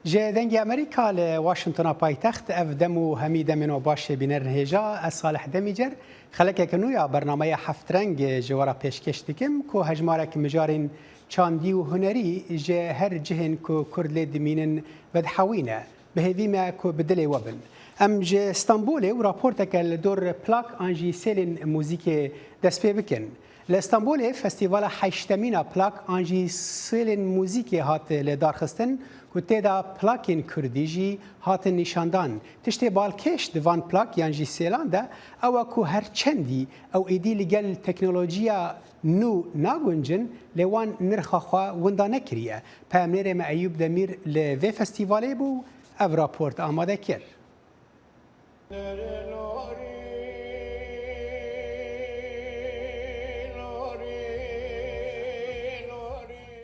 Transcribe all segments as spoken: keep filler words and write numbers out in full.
Ji Dengê Amerîka li Washingtona paytext, ev dem û hemî demên we baş ê bînerên hêja. Ez Salih Demîcer, xelekeke nû ya bernameya Heft Reng ji we re pêşkêş dikim ku hejmarek mijarên çandî û hunerî ji her cihên ku Kurd lê dimînin vedihewîne. Bi hêvî me ku bi dilê we bin. Em ji Stenbolê û raporteke li dor plak an jî sêlên muzîkê dest pê bikin. Li Stenbolê festîvala heştemîn a plak an jî sêlên muzîkê hat lidarxistin ku tê de plakên kurdî jî hatin nîşandan. Tiştê balkêş di van plak yan jî sêlan de ew e ku her çendî ew êdî li gel teknolojiya nû naguncin, lê wan nirxa xwe winda nekiriye. Peyamnêrê me Eyûp Demîr li vê festîvalê bû, ev raport amade kir.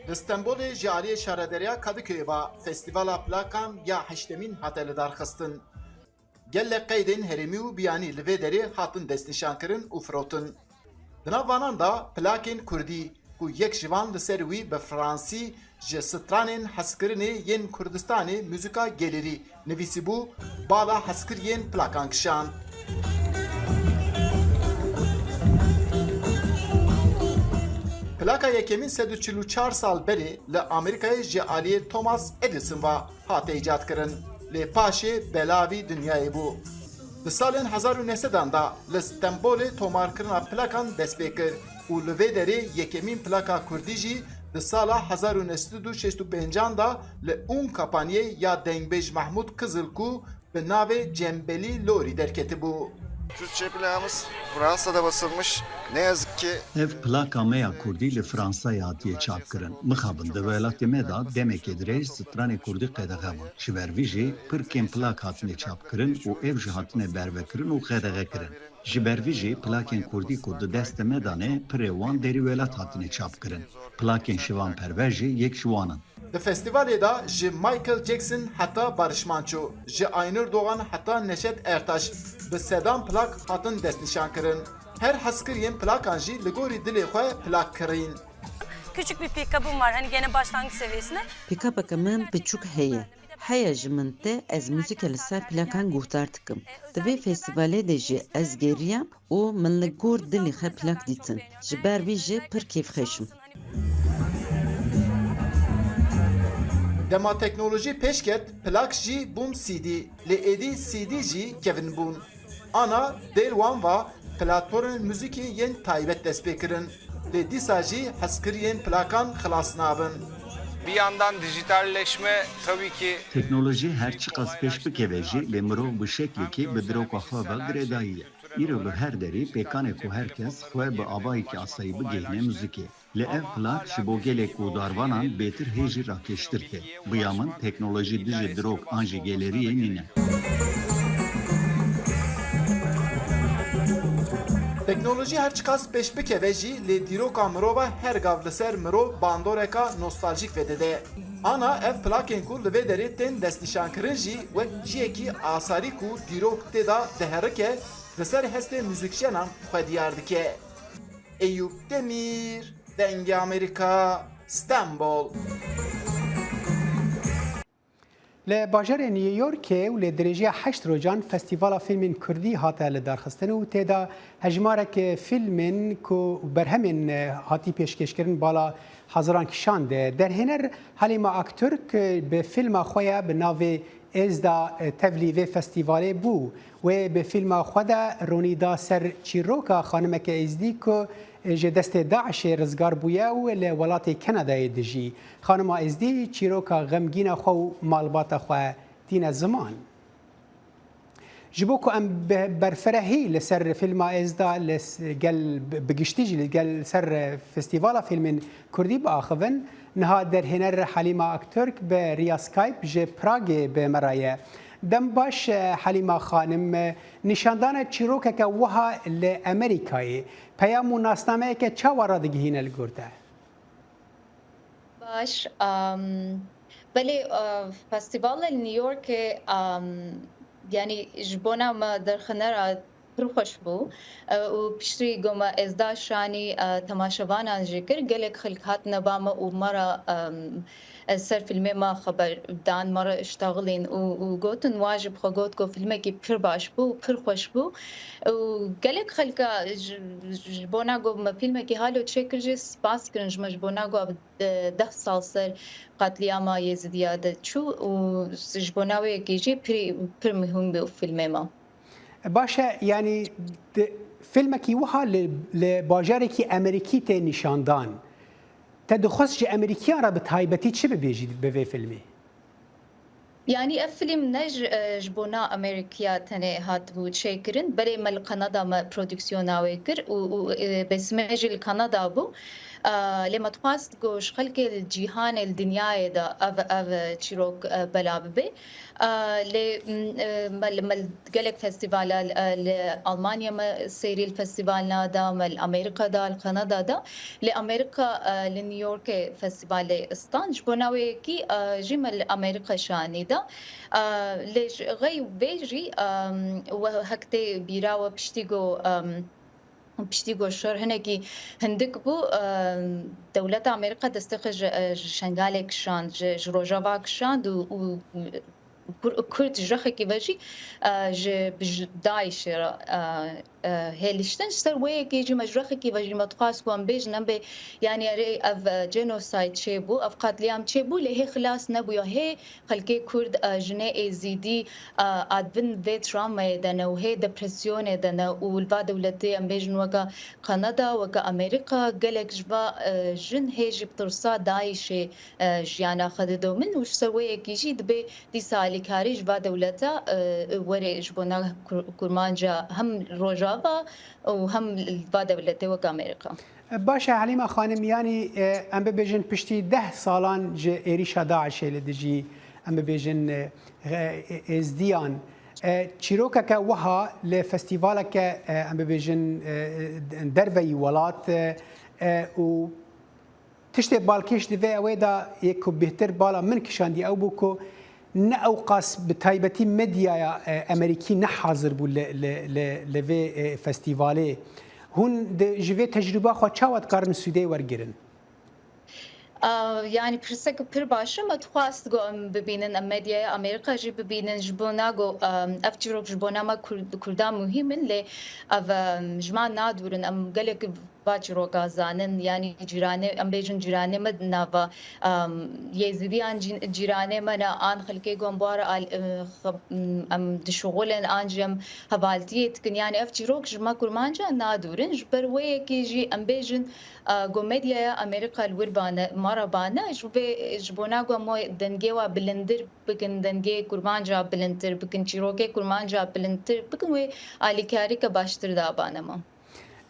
Li Stenbolê ji aliyê Şaredarya Kadıköyê ve Festîvala Plakan ya heştemîn hate lidarxistin. Gelek qeydên herêmî û biyanî li vê derê hatin destnîşankirin û firotin. Di nav vanan de plakên kurdî ku yek ji van li ser wî bi fransî ji stranên hezkirinê yên Kurdistanê muzîka gelêrî nivîsîbû, bala hezkiriyên plakan kişand. Plaka yekemîn sed û çil û çar sal berê li Amerîkayê ji aliyê Thomas Edison ve hate îcadkirin, lê paşê belavî dinyayê bû. Di salên hezar û neh sedan de li Stenbolê tomarkirina plakan dest pê kir û li vê derê yekemîn plaka kurdî jî di sala hezar û neh sed û şêst û pêncan de li Unkapaniyê ya dengbêj Mehmûd Kizil ku bi navê Cembelî Lorî derketibû. Türkçe plağımız Fransa'da basılmış. Ne yazık ki Ev plaka me ya kurdî li Fransayê hatiye çapkirin. Mixabin di welatê me de demekê dirêj stranê kurdî qedexe bûn. Ji ber vî jî pirkên plak hatine çapkirin û ev jî hatine bervekirin û qedexekirin. Ji ber vî jî plakên kurdî ku di destê me de ne, pirê wan derî welat hatine çapkirin. Plakên Şivan Perver jî yek ji wan in. Di festîvalê de ji Michael Jackson heta Barış Manço, ji Aynur Doğan heta Neşet Ertaş bi sedan plak hatin destnîşankirin. Her hezkiriyên plakan jî li gorî dilê xwe plak kirîn. Küçük bir pick-up'ım var. Hani gene başlangıç seviyesinde. Pick-up'eke min piçûk heye. Heya ji min te ez muzîke li ser plakan guhdar dikim. Di vê festîvalê de jî ez geriyam û min li gor dilê xwe plak dîtin. Ji ber vî jî pir kêfxweş im. Dema teknolojî pêş ket, plak jî bûn C D. Lê êdî C D jî kevin bûn. Ana dêl wan va platformên muzîkê yên taybet dest pê kirin. Lê dîsa jî hezkiriyên plakan xilas nabin. Bir yandan dijitalleşme tabii ki Teknolojî her çiqas pêş bikeve jî, lê mirov bi şeklekî bi diroka xwe ve girêdayî ye. Îro li her derî pêkan e ku her kes xwe bi avayekî asayî bigihîne muzîkê. Lê ev plak ji bo gelek û darvanan bêtir hê jî rakêştir ke. Bi ya min teknolojî dijî dirok an jî geleriyê nîne. Teknolojî her çiqas pêş bikeve jî, lê dîroka mirova her gav li ser mirov bandoreka nostaljîk vedide. Ana ev plakên ku li vê derê tên destnîşankirin jî wek cihekî asarî ku dîrok tê de diherike, li ser hestê muzîkjenan xwe diyar dike. Eyûp Demîr, Dengê Amerîka, Stenbol. Li bajarê New Yorkê û li dirêjiya heşt rojan Festîvala Fîlmên Kurdî hate lidarxistin û tê de hejmarek fîlmên ku berhemên hatî pêşkêşkirin bala haziran kişand. Derhêner Halîma Aktürk bi fîlma xwe ya bi navê Êzda, e, tevlî vê festîvalê bû. Wê bi fîlma xwe de ronî da ser çîroka xanimeke êzdî ku, e, ji destê DAIŞê rizgar bûye û li welatê Kanadayê dijî. Xanima êzdî çîroka xemgîna xwe û malbata xwe tîne ziman. Ji bo ku em bi berfirehî li ser fîlma Êzda li s-, gel, bi giştî jî li gel ser, e, festîvala fîlmên Kurdî biaxivin, niha derhêner Halîma Aktürk bi riya Skype ji Pragê bi me re ye. Dem baş, e, Helîma Xanim, e, nîşandana çîrokeke wiha li Amerîkayê peyam û nasnameyeke çawa radigihîne li gor te? Baş, am, belê, e, festîvala li New Yorkê, am, yanî ji bona me derxinera pir xweş bû, e, û piştî ku me êzda şanî, e, temaşevanan jî kir, gelek xelk hatine ba me û me re, em, e, ser fîlmê me xeber dan, me re iştaxilîn û, û gotin, wa jî bi xwe got ku fîlmekî pir baş bû, pir xweş bû û gelek xelka ji, ji bona ku me fîlmekî halo çêkir jî spas kirin ji me, ji bona ku ev, e, deh sal ser qatliyama Yêzidiya de çû û ji bona wê yekê jî pir, pir muhîm bû fîlmê me. Baş e, yanî di fîlmekî wiha li, li bajarekî Amerîkî tê nîşandan. Te dixwest ji Amerîkiyan re bi taybetî çi bibêjî bi vê fîlmê? Yanî ev fîlm ne ji, e, ji bona Amerîkiya tenê hatibû çêkirin, belê me li Kanada me prodîksiyona wê kir û, û, e, Bêsimê jî li Kanada bû. E, lê me dixwest ku ji xelkê li cîhanê, li dinyayê de ev, ev çîrok, e, bela bibe. A, lê, m, e, me li, me li gelek festîvala, e, li Almanya me seyrî li festîvalna da, me li Amerîka da, li Kanada da. Lê Amerîka, e, li New Yorkê festîvalê stand. Ji bona wê yekî, e, jî me li Amerîka şanî da. A, lê ji xey vê jî, e, we hek tê bîra we piştî ku, e, Piştî ku şer hinekî hindik bû, e, dewleta Amerîka destê xwe ji, e, ji Şengalê kişand, ji, ji Rojava kişand û, û Kur-, Kurd ji rexekî ve jî, e, ji, bi ji DAIŞê re, e, e, hêliştin. Ji ser wê yekê jî me ji rexekî ve jî me dixwest ku em bêjin, em bê, yanî erê ev, e, genocide çêbû, ev qatliyam çêbû, lê hê xilas nebûya. Hê Xelkê Kurd, e, jinê Êzîdî, e, a di bin vê travmayê de ne û hê depresyonê de ne û li va dewletê, em bêjin weke Kanada, weke Amerîka, gelek ji va, e, jin hê jî bi tirsa DAIŞê, e, jiyana xwe didomin û ji ser wê yekî jî dibê dîsa alîkarî ji va dewleta, e, were ji bona Kur-, Kurmanca hem Rojava û hem li va dewletê weke Amerîka. Baş e Helîma xanim, yanî, e, em bibêjin piştî deh salan ji êrîşa DAIŞê li dijî, em bibêjin, e, e, êzdiyan, e, çîrokeke wiha li festîvaleke, e, em bibêjin, e, derveyî welat, e, e, û tiştê balkêş di vê ewê de yê ku bêhtir bala min kişandî ew bû ku ne ewqas bi taybetî medyaya, e, Amerîkî ne hazir bû li, li, li, li vê, e, festîvalê. Hûn di, ji vê tecrûba xwe çawa dikarin sûdê wergirin? A, yanî pirsek pir baş e. Me dixwast ku em bibînin, em medyaya Amerîka jî bibînin. Ji bona ku, em, ev çîrok ji bona me Kur-, Kurdan muhîm in, lê ev, em, ji me nadûrin. Em gelek va çîroka zanin, yanî cîranê, em bêjin cîranê me di nava, em, Yêzidiyan cî-, cîranê me ne, an xelkê ku em bi wan re al-, em, xeb-, em, em dişuxulin, an jî em hevaltiyê dikin. Yanî ev çîrok ji me Kurmanca nadûrin. Ji ber wê yekê jî em bêjin, e, ku medyaya Amerîka li wir bane, me re bane, ji vê, ji bona ku em wê dengê wa bilindir bikin, dengê Kurmanca bilindtir bikin, çîrokê Kurmanca bilindtir bikin, wê alîkarîke baştir da bane me.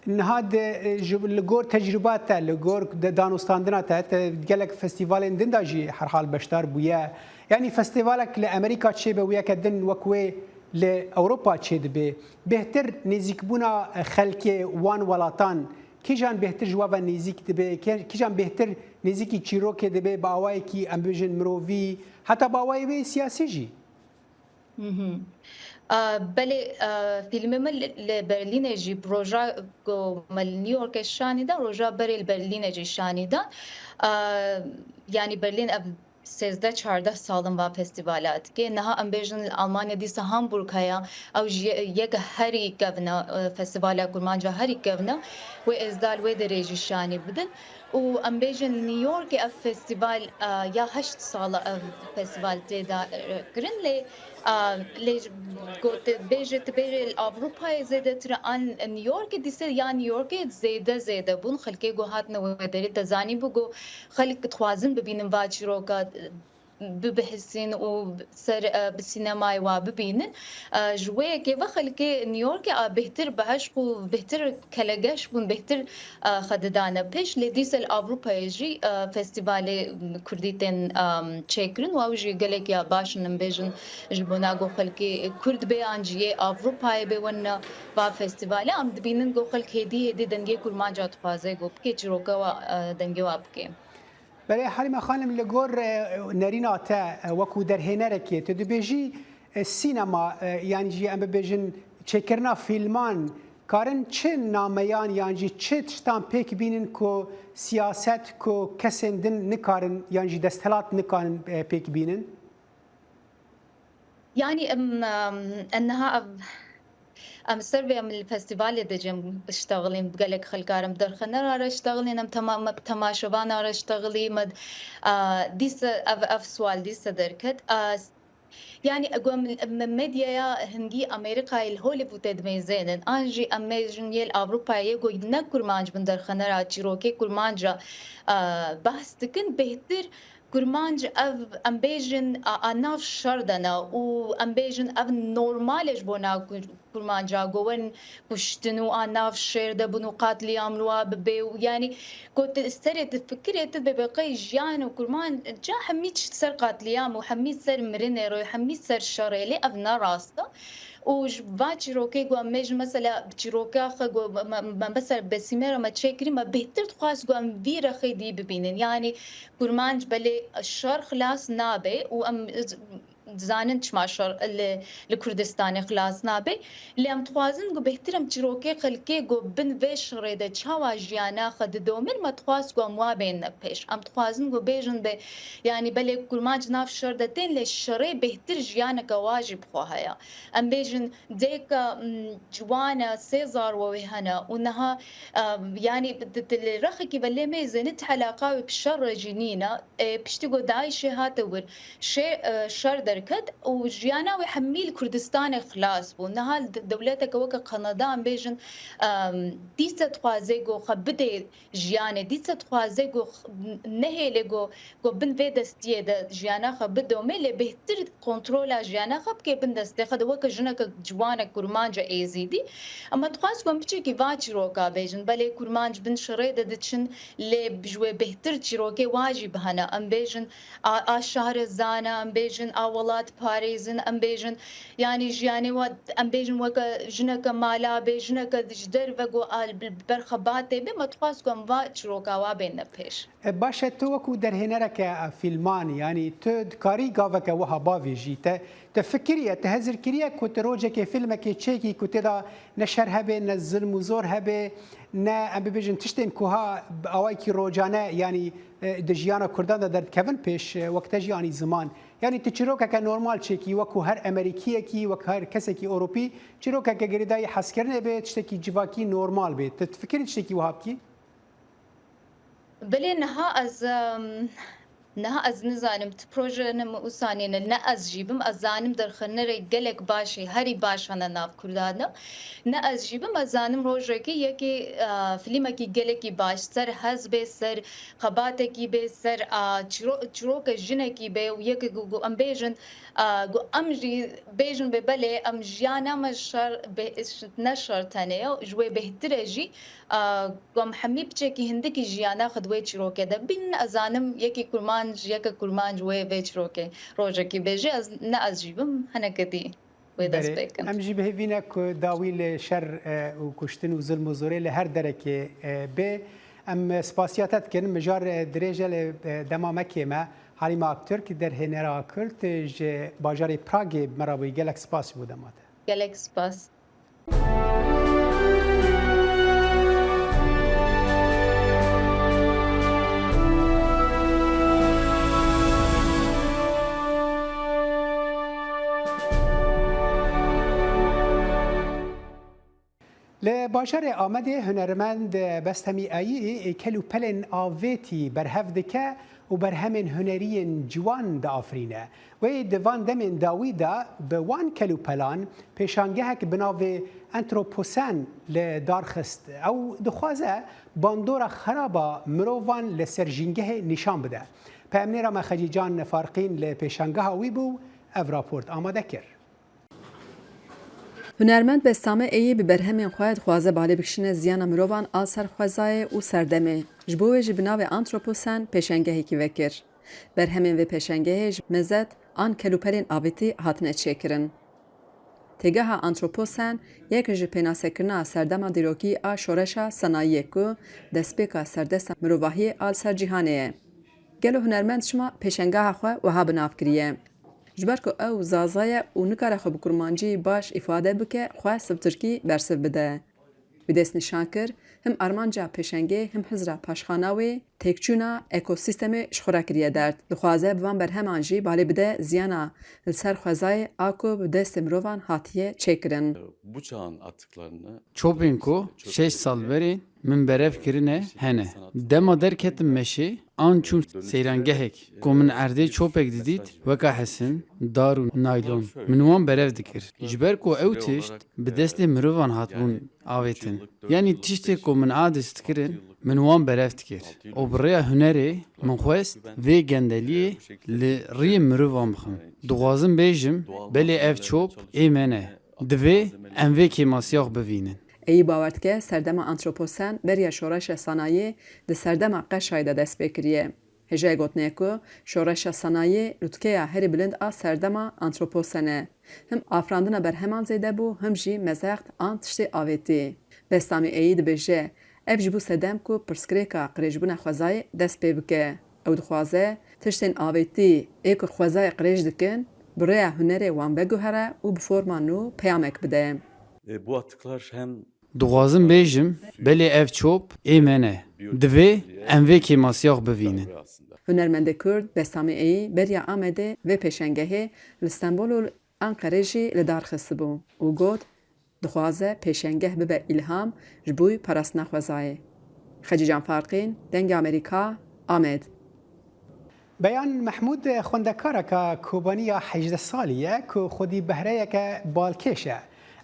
Niha di, e, ji, li gor tecrûba te, li gor de-, danûstandina te, te gelek festîvalên din de jî herhal beşdar bûye. Yanî festîvalek li Amerîka çêbe û yeke din wek wê li Ewropa çêdibe. Bêhtir nêzîkbûna, e, xelkê wan welatan kîjan bêhtir ji we ve nêzîk dibe, kê-, kîjan bêhtir nêzîkî çîrokê dibe bi awayekî, em bibêjin, mirovî, heta bi awayê wê siyasî jî? Mhm. A, belê, a, fîlmê me li, li Berlînê jî bi roja ku me li New Yorkê şanî da, roja berê li Berlînê jî şanî da. A, yanî Berlîn ev sêzdeh çardeh sal in va festîvala dike. Niha em bêjin li Almanya dîsa Hamburg heye, ew jî ye-, yek herî kevn e, e, festîvala Kurmanca herî kevn e. Wê êzda li wê derê jî şanî bidin. Û em bêjin New Yorkê ev festîval, e, ya heşt sal e ev festîval tê da, e, kirin, lê, e, lê ji, ku tu bêje, tu bêje li Avrupayê zêdetir e an New Yorkê, dîse ya New Yorkê zêde zêde bûn. Xelkê ku hatine wê derê te zanîbû ku xelk dixwazin bibînin va çîroka, e, bibihîsin û ser, e, bi sînemayê wa bibînin. E, ji wê yekê ve xelkê New Yorkê a bêhtir bi eşq û bêhtir kelegeş bûn, bêhtir, e, xwe didane pêş. Lê dîsa li Ewropayê jî, e, festîvalê kurdî tên, e, çêkirin û ew jî gelek ya baş in, em bêjin, ji bona ku xelkê kurd bê an jî yê Ewropayê bê win va festîvalê. Em dibînin ku xelk hêdî hêdî dengê kurmanca dixwaze ku bike çîroka wa, e, dengê wa bike. Belê Halîme xanim, li gor, e, nerîna te, e, wekû derhênerekê, tu dibêjî, e, sînema, e, yan jî em bibêjin çêkirina fîlman, karin çi nameyan yan jî çi tiştan pêk bînin ku siyaset, ku kesên din nikarin yan jî desthilat nikarin, e, pêk bînin? Yanî em, em, em niha ev, em ser vê em li festîvalê de cem biştexilîn, gelek xelkar em derxenera re ştexilîn, em tema-, me temaşevana re ştexilî, me, a, dîsa ev, ev sual dîsa derket. A, yanî, ego em, em medyaya hindî Amerîkayê li Hollywoodê dimêzênin, an jî em mêjin yê li Ewropayê, ego ne kurmanc bin derxenera çîrokê kurmanca, a, behs dikin, bêhtir kurmanc ev, em bêjin, a, a nav şer de ne û em bêjin ev normal e ji bona kur-, kurmanca ku win kuştin û a nav şer de bin û qatliyam li wa bibe û yanî ku tu serê tu fikirê tu bebe qey jiyan û kurmanca hemî ser qatliyam û hemî ser mirinê re, hemî ser şerê, lê ev ne rast e. Û ji va çîrokê ku em mêjin mesela çîroka xwe ku me, me, me mesela Besîmê re me çêkirî, me bêhtir dixwest ku em vî rexê dî bibînin. Yanî kurmanc belê şer xilas nabe û em dizanin çima şer li, li Kurdistanê xilas nabe. Lê em dixwazin ku bêhtir em çîrokê xelkê ku bin vê şerê de çawa jiyana xwe didomin, me dixwaz ku em wa bên pêş. Em dixwazin ku bêjin be, yanî belê kurmanc nav şer de tên, lê şerê bêhtir jiyaneke wa jî bi xwe heye. Em bêjin dêka, m, ciwan e, sê zarwa wê hene û niha, e, yanî di, di, li rexekî ve lê mêzênî ti eleqa wê bi şer re jî nîne. E, piştî ku DAIŞê hate wir, şê-, e, şer derket û jiyana wê hemî li Kurdistanê xilas bû. Niha li de-, dewleteke weke Kanada, em bêjin, em, dîsa dixwaze ku xwe bidê jiyanê, dîsa dixwaze ku x-, nehêle ku, ku bin vê destiyê de jiyana xwe bidome, lê bêhtir kontrola jiyana xwe bike bin destê xwe de weke jineke ciwanek kurmanca êzîdî. Em dixwaz ku em piçekî va çîroka bêjin, belê kurmanc bin şerê de diçin, lê ji wê bêhtir çîrokê wa jî bi hene. Em bêjin a, a şahrezana, em bêjin a welat parêzin, em bêjin, yanî jiyanê wa, em bêjin weke jineke mala bê, jineke ji derve ku a li ber xebatê bê, me dixwaz ku em va çîroka wa bêne pêş. E, baş e, tu wekû derhênereke, e, fîlman, yanî tu dikarî gaveke wiha bavêjî, te, te fikiriye, te hezir kiriye ku tu rojekê fîlmekê çêkî ku tê de ne şer hebe, ne zilm û zor hebe, ne, em bibêjin, tiştên ku ha bi awayekî rocane, yanî, e, di jiyana Kurdan de derdikevin pêş, e, wek te jî anî ziman. Yanî tu çîrokeke normal çêkî, wekû her Emerîkiyekî, wek her kesekî Ewropî, çîrokeke girêdayî hezkirinê bê, tiştekî civakî normal bê. Tu difikirî tiştekî wiha bikî? Belê niha ez, em, niha ez nizanim, tu projeyê min wisa nîne, ne ez jî bim, ez zanim derxenerê gelek baş ê, herî baş hene nav Kurdan de. Ne ez jî bim, ez zanim rojekê yekê, e, fîlmekî gelekî baş, ser hez bê, ser xebatekî bê, ser, a, çiro-, çiroke jinekî bê û yekê ku, ku em bêjin, a, ku em jî bêjin bê belê, em jiyana me şer bê, ne şer tenê ye, ji wê bêhtir e jî, a, ku em hemî piçekî hindikî jiyana xwe di wê çîrokê de bînin. Ez zanim yekî kurmanc, yeke kurmanc wê vê çîrokê rojekî bêje, ez, ne ez jî bim, hineke dî wê dest pê kin. Em jî bi hêvî ne ku dawî li şer, e, û kuştin û zilm û zorê li her derekê, e, bê. Em spasiya te dikin, mijar, e, dirêj e, lê, e, dema me kêm e. Halîme Aktürk, derhênera Kurd, e, ji bajarê Pragê bi me re bûyî. Gelek spas ji bo dema te. Gelek spas. Li bajarê Amedê hunermend Bestemî Eyî kel û pelên avêtî berhev dike û berhemên hunerî yên ciwan diafirîne. Wê di van demên dawî de bi wan kel û pelan pêşangehek bi navê Anthropocene li dar xist. Ew dixwaze bandora xeraba mirovan li ser jîngehê nîşan bide. Peyamnêra me Xecîcan Farqîn li pêşangeha wî bû, ev raport amade kir. Hunermend Bestamê Eyî bi berhemên xwe dixwaze balê bikişîne ziyana mirovan a ser xwezayê û serdemê. Ji bo wê jî bi navê Antroposen pêşengehekî vekir. Berhemên vê pêşengehê ji mezet an kelûpelên avêtî hatine çêkirin. Têgeha Antroposen yek ji pênasekirina serdema dîrokî a şoreşa sanayiyê ku destpêka serdesta mirovahiyê a li ser cîhanê ye. Gelo hunermend çima pêşengeha xwe wiha bi nav kiriye? Ji ber ku ew zaza ye û nikare xwe bi kurmancî baş îfade bike, xwe siv tirkî bersiv bide. Wî destnîşan kir, him armanca pêşengê, him hizra paşxana wê têkçûna ekosîstemê ji xwe re kiriye derd. Dixwaze bi van berheman jî balê bide ziyana li ser xwezayê a ku bi destê mirovan hatiye çêkirin. Çopên ku şeş sal berê min berev kirine hene. Dema derketim meşê an çûm seyrangehek ku min erdê çopek didît weka hesin, dar û naylon. Min wan berev dikir. Ji ber ku ew tişt bi destê mirovan hatibûn avêtin. Yanî tiştê ku min a dest kirin, min wan berev dikir. Û bi rêya hunerê min xwest vê gendeliyê li riyê mirovan bixim. Dixwazim bêjim, belê ev çop ê me ne. Divê em vê kêmasiya xwe bivînin. Eyî bawer dike serdema antroposen beriya şoreşa sanayiyê di serdema qeşayê de dest pê kiriye. Hêjayê gotinê ye ku şoreşa sanayiyê lûtkeya herî bilind a serdema antroposen e. Him afirandina berheman zêde bû, him jî mezext an tiştê avêtî. Bestamî Eyî dibêje, ev ji bo sedem ku pirsgirêka qirêjbûna xwezayê dest pê bike. Ew dixwaze tiştên avêtî ê ku xwezayê qirêj dikin, bi rêya hunerê wan veguhere û bi forma nû peyamek bide. E, bu atıklar hem Dixwazim bêjim, belê ev çop ê me ne. Divê em vê kêmasiya xwe bivînin. Hunermendê Kurd Bestamî Eyî beriya Amedê vê pêşengehê li Stenbol û Anqerê jî li dar xistibû û got, dixwaze pêşengeh bibe îlham ji bo parastina xwezayê. Xecîcan Farqîn, Dengê Amerîka, Amed. Beyan Mehmûd xwendekareka Kobaniya hejdeh salî ye ku xwedî behreyeke balkêş e.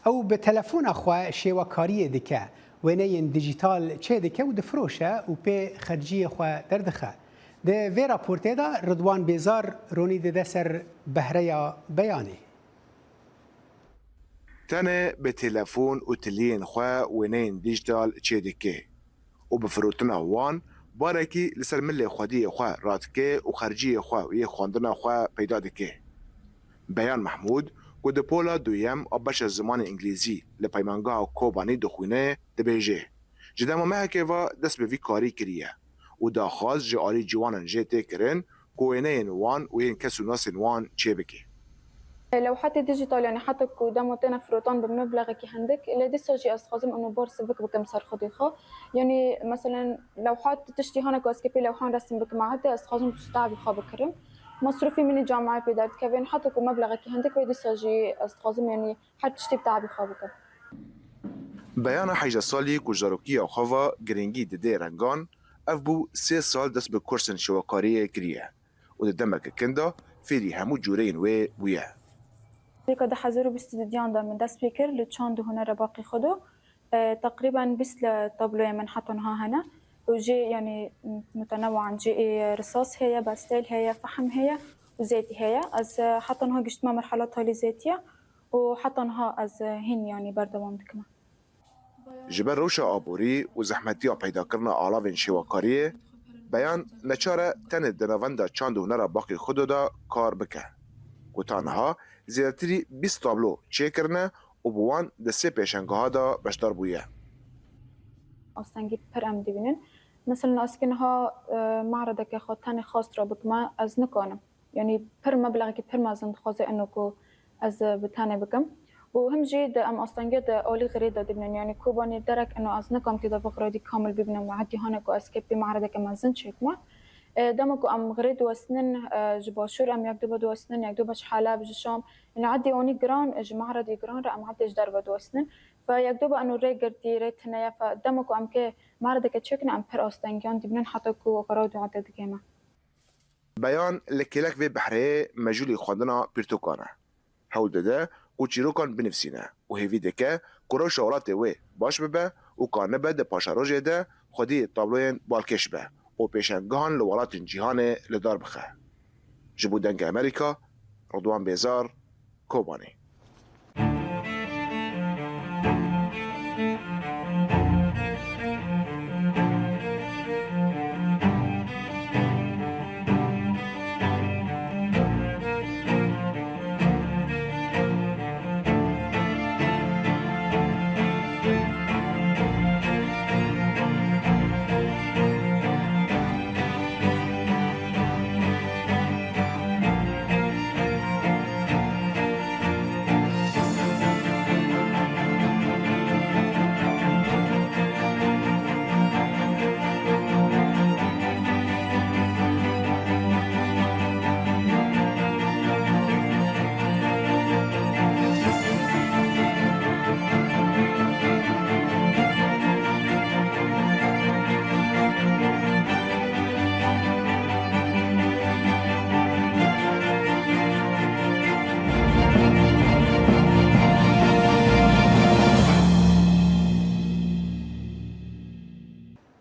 Ew bi telefona xwe şêwekariyê dike, wêneyên dîjîtal çêdike û difiroşe û pê xerciyê xwe derdixe. Di vê raportê de Ridwan Bêzar ronî dide ser behreya Beyanê. Tenê bi telefon û tiliyên xwe wêneyên dîjîtal çêdike û bi firotina wan barekî li ser milê xwediyê xwe radike û xerciyê xwe û yê xwendina xwe peyda dike. Beyan Mehmûd ku di pola duyem a beşa zimanê îngilîzî li Peymangeha Kobanî dixwîne, dibêje, Ji dema mehekê ve dest bi vî karî kiriye û daxwaz ji alî ciwanan jê tê kirin ku wêneyên wan û yên kes û nasên wan çêbike. Lewhatê dîjîtal, yanî heta ku dema têne firotan bi meblexekî hindik, lê dîsa jî ez dixwazim û bar sivik bikim ser xwedî xwe. Yanî meselen lewhat tiştî hene ku ez kê pê lewhan resim bikim, heta ez dixwazim tiştî tabî xwe bikirim. Masrûfî min ê cameyê pê derdikeve, yanî heta ku meblexekî hindik be dîsa jî ez dixwazim yanî her tiştî bi tabî xwe bikim. Beyana hejdeh salî ku ji zarokiya xwe ve girîngî dide rengan, ev bû sê sal dest bi kursên şêwekariyê kiriye û di demeke kin de fêrî hemû cûreyên wê bûye. Pêka du hezar û bîst û duyan de min dest pê kir li çand û hunera Baqî Xudo. E, teqrîben bîst li tabloya min heta niha hene. Û jê, yanî, mutenewan jê ê risas heye, bestel heye, fehm heye û zêtî heye. Ez, e, heta niha giştime merhala talî zêtiye û heta niha ez, e, hîn, yanî, berdewam dikime. Ji ber rewşa aborî û zehmetiya peydakirina alavên şêwekariyê, Beyan neçar e tenê di navenda çand û hunera Baqî Xudo de kar bike. Ku ta niha zêdetirî bîst tablo çêkirine û bi wan di sê pêşengeha de beşdar bûye. Astengî pir em dibînin. Mesela ez ki niha, e, me'redeke xwe tenê xas re bikime, ez nikanim. Yanî pir meblexekî pir mezin dixwaze eno ku ez bi tenê bikim. Û him jî di em astengiya di alî xirê de dibînin. Yanî Kobanê derek eno ez nikim tê de bi xiradî kamil bibînim û hetî hane ku ez kê pê me'redeke mezin çêkime. E, dema ku em xirê diwestinin, e, ji başûr em yek du be diwestinin, yek du be ji Heleb, ji Şam. Yanî edî onî giran, ji me'redî giran re em edî ji derve diwestinin. Fe yek du be eno rê girtî, rê tune ye. Fe dema ku em kê me'redeke çêkin em pir astengiyan dibînin heta ku xirad û ete digihê me. Beyan li kêlek vê behreyê mejûlî xwendina pirtûkan e. Hewl dide ku çîrokan binivîsîne û hêvî dike ku rewşa welatê wê baş bibe û kanibe di paşerojê de xwedî tabloyên balkêş be û pêşangehan li welatên cîhanê li dar bixe. Ji bo Dengê Amerîka, Ridwan Bêzar, Kobanê.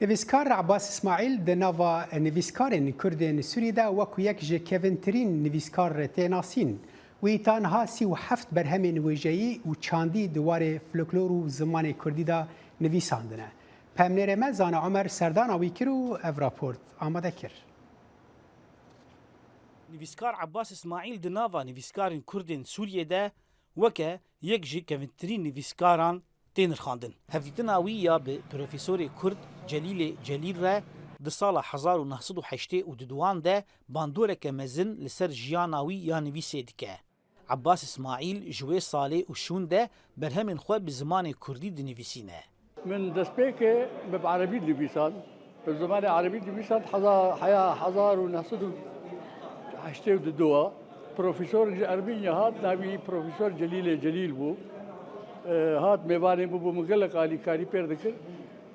Nivîskar Abbas Îsmaîl di nava nivîskarên Kurd ên Sûriyê de wekû yek ji kevintirîn nivîskar tê nasîn. Wî ta niha sî û heft berhemên wêjeyî û çandî di warê folklor û zimanê Kurdî de nivîsandine. Pemnêrê me Zana Omer serdana wî kir û ev raport amade kir. Nivîskar Abbas Îsmaîl di nava nivîskarên Kurd ên Sûriyê de weke yek ji kevintirîn nivîskaran tê nirxandin. Hevdîtina wî ya bi profesorê Kurd Celîlê Celîl re di sala hezar û neh sed û heştê û duduan de bandoreke mezin li ser jiyana wî ya nivîsê dike. Abbas Îsmaîl ji wê salê û şûn de berhemên xwe bi zimanê Kurdî dinivîsîne. Min destpêkê bi erebî dinivîsan. Bi zimanê erebî dinivîsan heza-, heya hezar û neh sed û heştê û duduwa. Profesorek ji Ermînya hat, navî Profesor Celîlê Celîl bû. E, hat mêvanê min bû, min gelek alîkarî pêr dikir.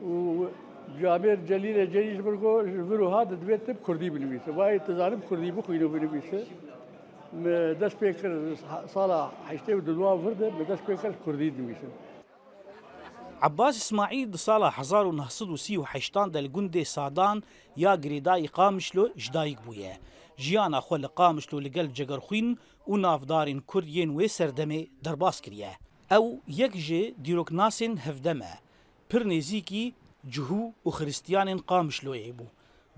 Û camêr Celîlê Celîl ji min got, ji vir û hat divê tu bi Kurdî binivîse. Vayê tu zanî bi Kurdî bixwîne û binivîse. Me dest pê kir sala heştê û duduwa vir de me dest pê kir Kurdî dinivîsim. Abbas Îsmaîl di sala hezar û neh sed û sî û heştan de li gundê Sadan ya girêdayî Qamişlo ji dayik bûye. Jiyana xwe li Qamişlo li gel cegerxwîn û navdarên Kurd yên wê serdemê derbas kiriye. Ew yek ji dîroknasên hevdem e. Pir nêzîkî Cihû û Xiristiyanên Qamişloyê bû.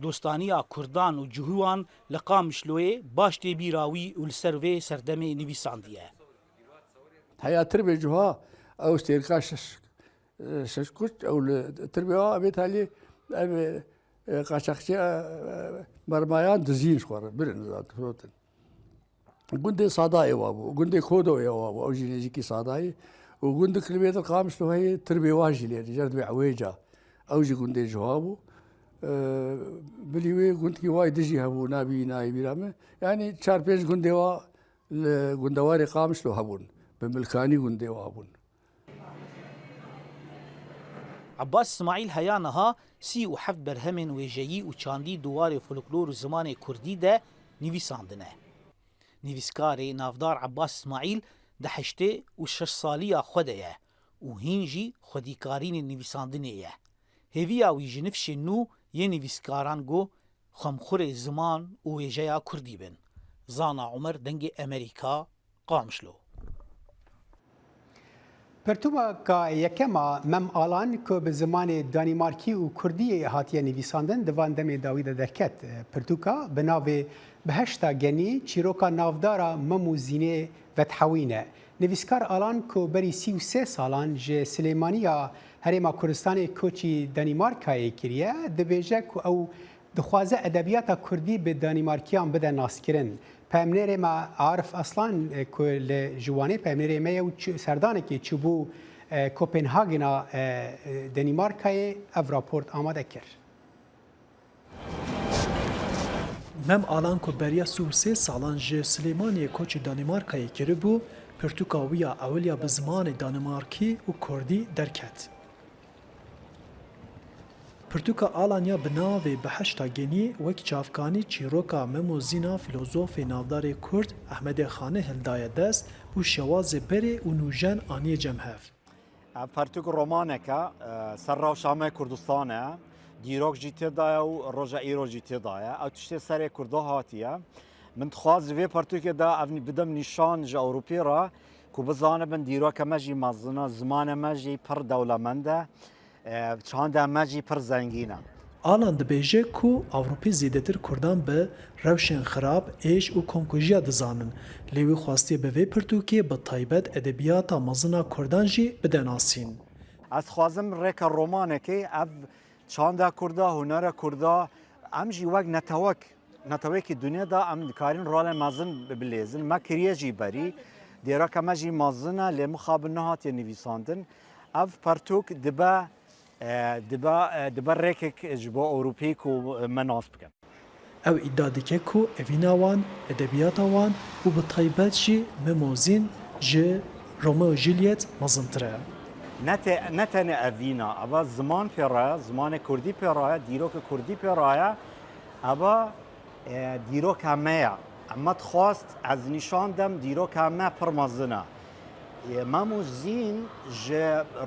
Dostaniya Kurdan û Cihûwan li Qamişloyê baş tê bîra wî û li ser vê serdemê nivîsandiye. Heya tirbê Cihû ew stêrka şeş, şeş kuç, ew li tirbê wa, vê talî ev, e, qaçaxçî, e, e, mermayan dizîn ji xwe re birin, zaten firotin. Gundê Sadayê wa bû, gundê Kodoyê wa bû, ew jî nêzîkî Sadayê. Û gundik li vê dir Qamişlo heye, tirbê wa jî lê, jerdibê Ewêca. Ew jî gundê Cihû bû. Ee, bilî wê gundkî wa dijî hebû, nabî nayê bîra min. Yanî çar pênc gundê wa li gundewarê Qamişlo hebûn. Bi Milkanî gundê wa bûn. Abbas Îsmaîl heya niha sî û heft berhemên wêjeyî û çandî di warê folklor û zimanê kurdî de nivîsandine. Nivîskarê navdar Abbas Îsmaîl di heştê û şeş saliya xwe de ye û hîn jî xwedîkarînê nivîsandinê ye. Hêviya wî ji nifşên nû yê nivîskaran ku xwemxurê ziman û wêjeya kurdî bin. Zana Omer, Dengê Amerîka, Qamişlo. Pirtûka yekem a Mem Alan ku bi zimanê Danîmarkî û Kurdî hatiye nivîsandin, di van demê dawî de derket. Pirtûka bi navê Bihişta Genî, çîroka navdar a Mem û Zînê vedhewîn e. Nivîskar Alan ku berî sî û sê salan ji Silêmaniya Herêma Kurdistanê koçî Danîmarkayê kiriye, dibêje ku ew dixwaze edebiyata kurdî bi Danîmarkiyan bide naskirin. Peyamnêrê me Arif Aslan, e, ku li ji Wanê peyamnêrê me ye û çi-, serdanekê çûbû, e, Kopenhagena, e, e, Danîmarkayê, ev raport amade kir. Mem Alan ku beriya sî û sê salan ji Silêmaniyê koçî Danîmarkayê kiribû, pirtûka wî ya ewil ya bi zimanê Danîmarkî û Kurdî derket. Pirtûka Alan ya bi navê Bihişta Genî wek çavkanî çîroka Mem û Zîna filozofê navdarê Kurd Ehmedê Xanî hildaye dest û şewazê berê û nûjen aniye cem hev. Ev pertûk romanek e, e, ser rewşa me Kurdistan e. Dîrok jî tê de ye û roja îro jî tê de ye. Ew tiştê serê Kurda hatiye. Min dixwest ji vê pertûkê de ev nî-, bidim nîşan ji Ewropê re ku bizanibin dîroka me jî mezin e, zimanê me jî pir dewlemend e, e, çanda me jî pir zengîn e. Alan dibêje ku Ewropî zêdetir Kurdan bi rewşên xirab, êş û komkujiya dizanin. Lê wî xwestiye bi vê pirtûkê bi taybet edebiyata mezin a Kurdan jî bide nasîn. Ez dixwazim rêka romanekê ev çanda Kurda, hunera Kurda, em jî wek netewek, netewekî dinya de em dikarin rolê mezin bilêzin. Me kiriye jî berî, dîroka me jî mezin e, lê mixabin nehatiye nivîsandin. Ev pertûk dibe, e, dibe, e, dibe rêkek ji bo Ewropî ku me nas bikin. Ew îdia dike ku evîna wan, edebiyata wan û bi taybet jî Mim û Zîn ji Romeo û Juliet mezintir e. Ne te-, ne tenê evîna, eva ziman pê re ye, zimanê kurdî pê re ye, dîroka kurdî pê re ye, eva, e, dîroka me ye. Em me dixwest ez nîşan dem dîroka me pir mezin e. Ê, Mem û Zîn ji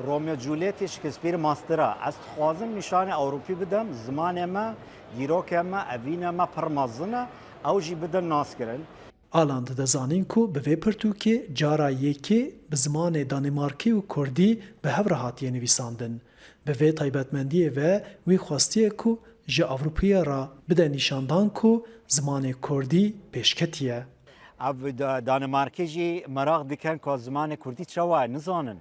Romeo Julietê Shakespeare mastir e. Ez dixwazim nîşanê Ewropî bidim, zimanê me, dîrokê me, evînê me pir mezin e, ew jî bidin naskirin. Alan dide zanîn ku bi vê pirtûkê cara yekê bi zimanê Danîmarkî û Kurdî bi hev re hatiye nivîsandin. Bi vê taybetmendiyê ve wî xwestiye ku ji Ewropiya re bide nîşandan ku zimanê Kurdî pêşketî ye. Ev da-, Danîmarkê jî meraq dikin ku zimanê Kurdî çawa ye, nizanin.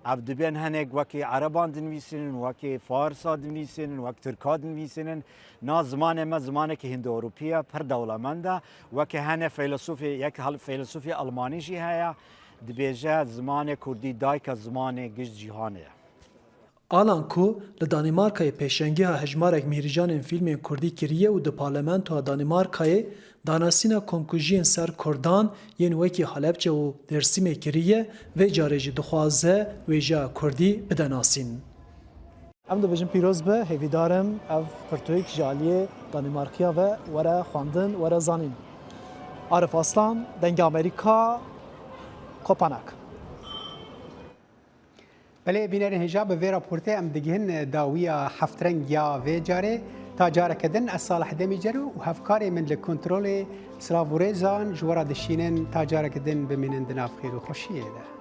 Ev dibên hinek wekî Ereban dinivîsînin, wekî Farsa dinivîsînin, wek Tirka dinivîsînin. Na zimanê me zimanekî Hîndo-Ewropî ye, pir dewlemend e. Wekî hene feylesûfê, yek hel-, feylesûfê Elmanî jî heye, dibêje zimanê Kurdî dayika zimanê giş cîhanê ye. Alan ku li Danîmarkayê pêşengiha hejmarek mîhrîjanên fîlmên kurdî kiriye û di parlamentoya Danîmarkayê danasîna komkujiyên ser kurdan yên wekî Halepçe û Dêrsimê kiriye, vê carê jî dixwaze wêjeya kurdî bide nasîn. Em dibêjin pîroz be, hêvîdar im ev pirtûk ji aliyê Danîmarkiya ve were xwendin, were zanîn. Arif Aslan, Dengê Amerîka, Kopenhag. Belê, bînerên hêja, bi vê raportê em digihin dawiya heftrengiya vê carê. Ta careke din, ez Salih Demîcer û hevkarê min li kontrolê, silav û rêzan ji we re dişînin. Ta careke din bimînin di nav xêr û xweşiyê de.